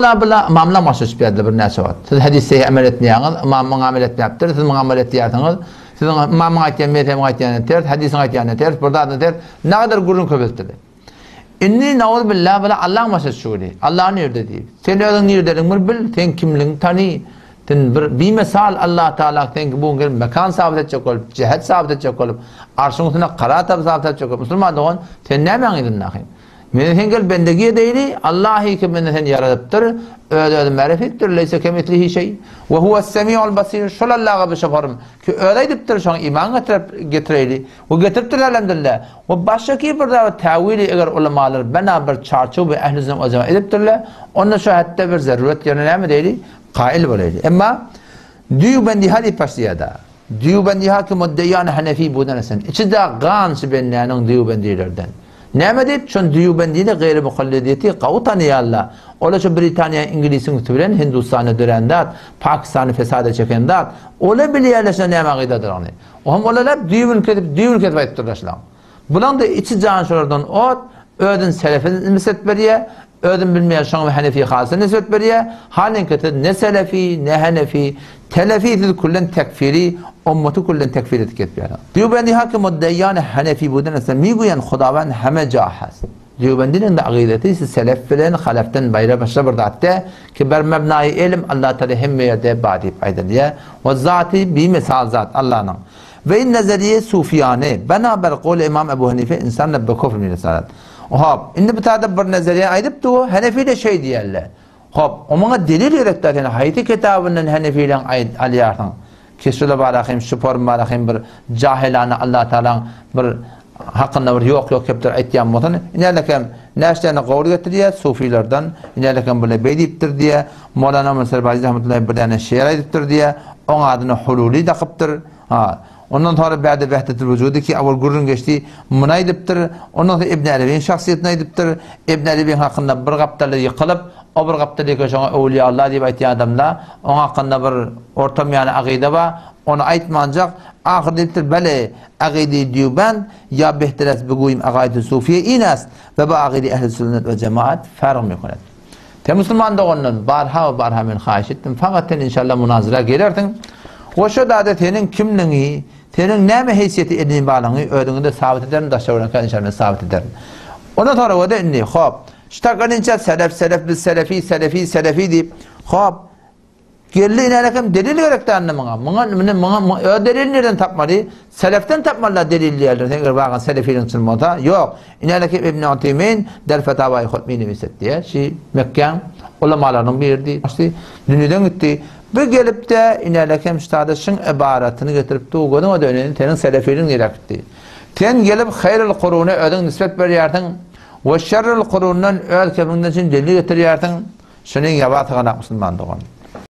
La bila ymamlar başa düşüp ýadylar bir näçe wagt. Siz hadis seýh emel etmeýäňiz, ymam muňa amel etmäpdir, siz muňa amel etýärsiňiz. Siziň ymamyň aýtýan mezhebiň aýtýanyna ters, hadisiň aýtýanyna ters, bir zadyna ters. Nagadar gürrüň köpeltdiler. Indi nauzubilla bila Allaň başa düşügini. Allah nirde diýip. Sen özüň nirdeligiňi bir bil, sen kimligiňi tany. Sen bir bimesal Allah Taala sen bu gün mekan sabyt etjek bolup, jehet sabyt etjek bolup, arşyň üstüne karar tapyp sabyt etjek bolup, musulman dogan, sen nämäň yzyndaky? Meni sen gel bendegi edeýli, Allahy ki meni sen ýaradypdyr, öz-özüni märif etdir, leýse kemislihi şeý. We huwes-semiul basir, şol Allaha bir şoparym ki özi aýdypdyr, şoňa iman getirip getireýli. We getiripdir elhamdülillah. We başga bir zat täwili eger ulamalar bena bir çarçuw we ehli sünnet we jemaat edipdirler, onda şu hetde bir zaruret ýerine näme diýeli? Kail bolaýly. Emma Dýubendiha diýip başlaýar-da. Dýubendiha ki muddeýan Hanefi budan esen. Içi-de gan şu bendäniň Dýubendilerden. Näme diýip, şon Dýubendini gaýry mukallidiýeti gawy tanaýarlar. Olar şu Britaniýa Iňlisiň üsti bilen Hindustanda dörän zat, Pakistany fesada çeken zat. Olar bilýärler şo näme gydadygyny. Ohm olar hep düýbüni kesip, düýbüni kesip aýdyp durlar şulaň. Bulaň-da içi jan şolardan ot, özüni selefe nisbet berýär, özüni bilmeýän şoňa Hanefi halysa nisbet berýär, halyňky siz ne selefi, ne Hanefi, telefi siz küllen tekfiri, ummaty küllen tekfir edip gezýärsiňiz. Dýubendi haky muddeýýany Hanefi buden ise miguýan Hudawend heme ja has. Dýubendiniň-de agydasy siz selef bilen halefden baýra başga bir zat dä, ki ber mebnaýy elm Allah Taala hemme ýerde bar diýip aýdylýar. We zaty bimesal zat Allanyň. We in nazariýe sufiýane, bena ber gol Imam Ebu Hanife insan be kufr miresalat. Hop, indi bu taýda bir nazariýe aýdypdy o, Hanefi-de şeý diýerler. Hop, o muňa delil gerek-dä sen haýsy kitabyndan Hanefileň aýt alýarsyň? Ki şula barahym, şu form barahym bir jahilana Allah Tagalaň bir hakynda bir ýok-ýok gepler aýtýan bolsan, inälekem näçe däne gowul getirýär sufilerden, inälekem bular beý diýipdir diýýär, Molana Musa Serbazi rahmetullahi bir däne şeýer aýdypdyr diýýär, oň adyna Hululi dakypdyr. Ha, ondan soňra bäde Wehdetul Wujudy ki awal gürrüň geçdi, muny aýdypdyr. Ondan soň Ibn Arabyň şahsyýetini aýdypdyr. Ibn Arabyň hakynda bir gapdaly ýykylyp, o bir gapdaly ýeke şoňa öwlüýa Allah diýip aýtýan adamda, oň hakynda bir orta miýany agyda bar, ony aýtmanjak, ahyr diýipdir, Bele, agydy Dýubend, ýa behter est bigüýim agaýdy sufiýe in est, we ba agydy ehli sünnet we jemaat ferg mikunet. Sen musulman dogandan barha we barha men haýyş etdim, fakat sen inşallah munazara gelersiň we şo zada seniň kimligiňi, seniň näme heýsiýeti edinip alyňy özüňe-de sabyt ederin, daşa-töweregiňkä inşallah men sabyt ederin. Ondan soňra we-de indi, hop, şu taýdan selef, selef, biz selefi, selefi, selefi diýip, hop, Geldi inänekem delil gerek dändi muňa. Muňa muny muňa öz delilini nirden tapmaly? Selefden tapmalylar delil diýerler. Sen eger wagan selefiliň çyn bolsa, ýok. Inänekem Ibn Uteýmin der Fetawai hut mini viset diýer. Şi Mekgäň ulamalarynyň biridi. Şi dünýeden gitdi. Bir gelip-de inänekem ştada şyň ybaratyny getirip dur, gözüňe döneýin, seniň selefiliň nirä gitdi? Sen gelip haýrul kuruna özüň nisbet berýärsiň we şerrul kurundan öz kemiňden çyn delil getirýärsiň. Şuny ýaba syganak musulman dogan.